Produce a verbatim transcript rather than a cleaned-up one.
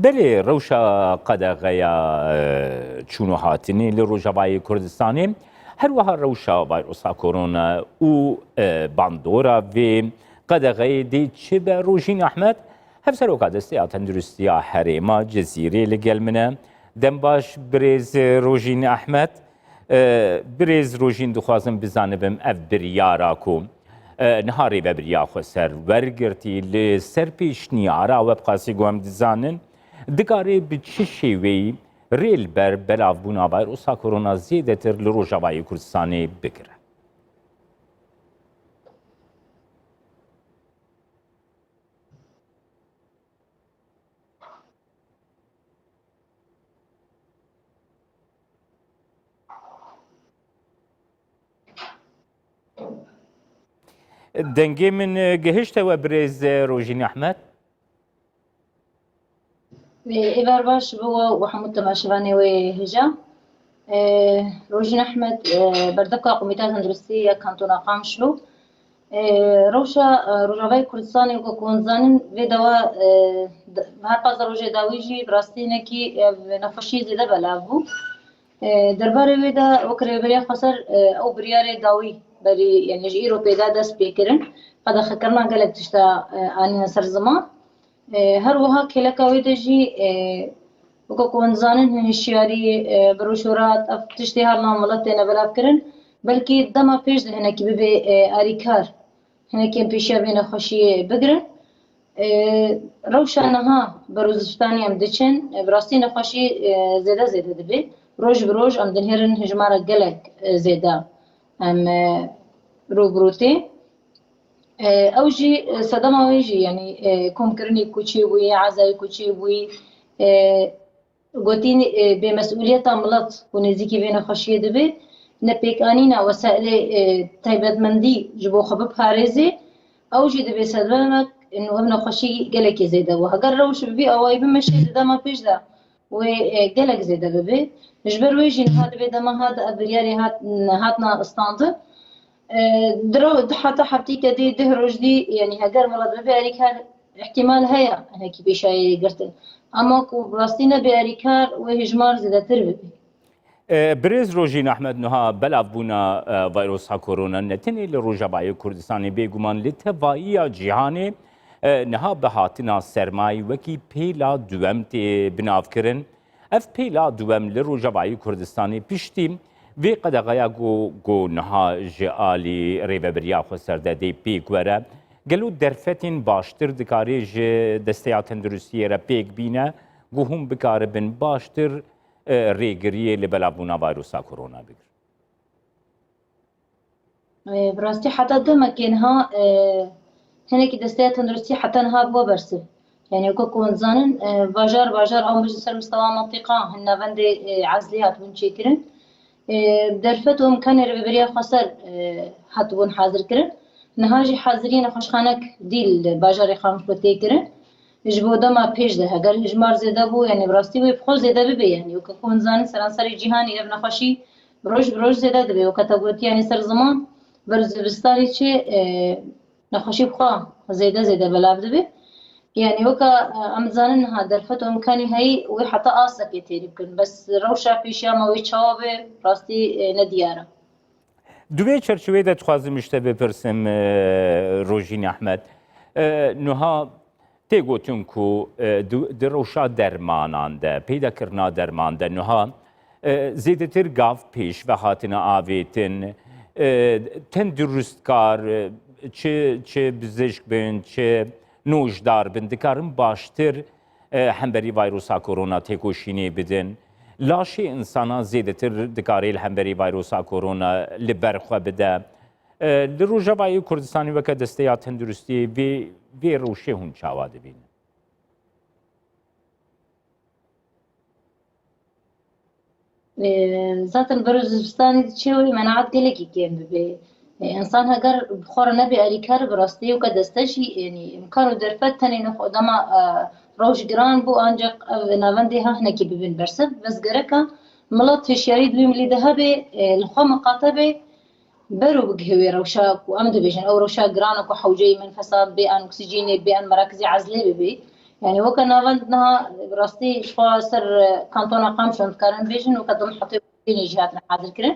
Belê, rewşa qedexeya, e, çûn û hatinê li Rojavayê Kurdistanê, her wiha rewşa vayrosa korona û, e, bandora vê qedexeyê dê çi be? Rojîn Ehmed, Hevseroka Desteya Tenduristiya Herêma Cizîrê li gel min e. Dem baş birêz Rojîn Ehmed. E, birêz Rojîn, dixwazim bizanibim ev biryara ku, e, niha rêvebiriya xweser wergirtî li ser pêşniyara we, bi qasî ku em dizanin, dikare bi çi şêweyî rê li ber belavbûna vayrosa korona zêdetir li Rojavayê Kurdistanê bigire? Dengê min, e, gihişte we birêz, e, Rojîn Ehmed? Ê, êvar baş bo we û hemû temaşevanê wê hêja. Ê, Rojîn Ehmed, e, berdevka Komîteya Tenduristî ya Kantona Qamişlo. Ê, rewşa, e, Rojavayê Kurdistanê weke ku hûn dizanin, vê dewa, e, d-, her pazdeh rojê dawî jî bi rastî hinekî, e, nexweşiyê zêde belav bû. E, derbarê wê de wek Rêveberiya Xweser, e, ew biryarê dawî berî, yani ji îro pê de dest pê kirin. Qedexekirina gelek tişta, e, anîne ser ziman. E, her wiha kêleka wê de jî, e, weke ku hûn dizanin, hişyarî, e, birûşûrat, ev tiştê her niha milet têne belavkirin. Belkî dema pêş de hinekî bibe, e, alîkar, hinekî em pêşiya vê nexweşiyê bigirin. E, rewşa niha berûzistanî em diçin, e, bi rastî nexweşî, e, zêde zêde dibe. Roj bi roj em dinêrin hejmara gelek, e, zêde em, e, rû bi rû tê. E, ew jî, e, sedema wê jî, yanî, e, komkirinê ku çêbûyî, ezayê ku çêbûyî, e, gotîn, e, bêmesûliyeta milet ku nêzîkî vê nexweşiyê dibe, nepêkanîna wesaîlê, e, taybetmendî ji bo xwe biparêzê, ew jî dibe sebemek, e, ev nexweşî gelekî zêde bû. Heger rewş bi vî awayî bimeşe, di dema pêş de wê, e, gelek zêde bibe. Ji ber wê jî niha di vê dema hat, ev biryarê hat, hatina standin. E, di ro-, di heta heftîke dê, deh roj dî, yanî heger milet bibe alîkar, îhtîmal heye hinekî pêşayê girtin. Ama ku bi rastî nebe alîkar, wê hejmar zêdetir bibe. E, birêz Rojîn Ehmed, niha belavbûna, e, vayrosa korona ne tenê li Rojavayê Kurdistanê, bêguman li tevahiya cîhanê, e, niha bi hatina sermayî wekî pêla duwem tê binavkirin. Ev pêla duwem li Rojavayê Kurdistanê piştî vê qedexeya ku, ku niha ji alî Rêveberiya Xweser de dê pêk were, gelo derfetên baştir dikare ji Desteya Tenduristiyê re pêk bîne, ku hûn bikaribin baştir, e, rêgiriyê li belavbûna vayrosa korona bigirin? E, bi rastî heta demekê niha, e, hinekî Desteya Tenduristî heta niha bû bersiv. Yanî weke ku hûn dizanin, e, bajar bajar an bijî ser mistewa mintîqa hin navendê, e, ezlî hatibûn çêkirin. E, derfet û imkanê Rêveberiya Xweser, e, hatibûn hazir kirin. Niha jî haziriyê nexweşxanek dî li bajarê Qamişlo tê kirin. Ji bo dema pêş de heger hejmar zêde bû, yanî bi rastî wê bi xwe zêde bibe, yanî weke ku hûn dizanin seranserê cîhanê ev nexweşî bi roj bi roj zêde dibe. Weke te gotî, yanî ser ziman ber zivistanê çi, e, nexweşî bi xwe zêde zêde belav dibe. Yanî weke, e, em dizanin niha derfet û imkanî heyî wê heta astekê têrî bikin. Bes rewşa pêşiya me wê çawa be, rastî, e, ne diyar e. Di wê çerçiveyê de dixwazim ji te bipirsim, e, Rojîn Ehmed. E, niha tê gotin ku, e, di, di rewşa dermanan de, peydakirina derman de niha, e, zêdetir gav pêş ve hatine avêtin. E, tendurustkar, e, çi, çi bizişk bin, çi nojdar bin, dikarin baştir e, hemberî vayrosa korona têkoşînê bidin. Laşê însana zêdetir dikarê li hemberî vayrosa korona li ber xwe bide. E, li Rojavayê Kurdistanê weke Desteya Tenduristiyê vê, vê rewşê hûn çawa dibînin? E, zaten bero zivistanê diçe wê menaet gelekî kêm bibe. E, însan heger bi xwe re nebe alîkar, bi rastî weke deste jî, yanî îmkan û derfet tenê nexwe dema, e, rewş giran bû, ancaq ev navendê ha hinekî bibin bersiv. Bes gereka milet hişyarî di wî milî de hebe, e, li xwe miqate be, bero bigihe wê rewşa ku em dibêjin, ew rewşa giran e ku hewceyê menfesa bê an oksîjînê, bê an merakizê ezlê bibê. Yani weke navend niha rastî xwe ser, e, kantona Qamişlo dikarin bêjin, weke din heta Belê jî hatine hazirkirin.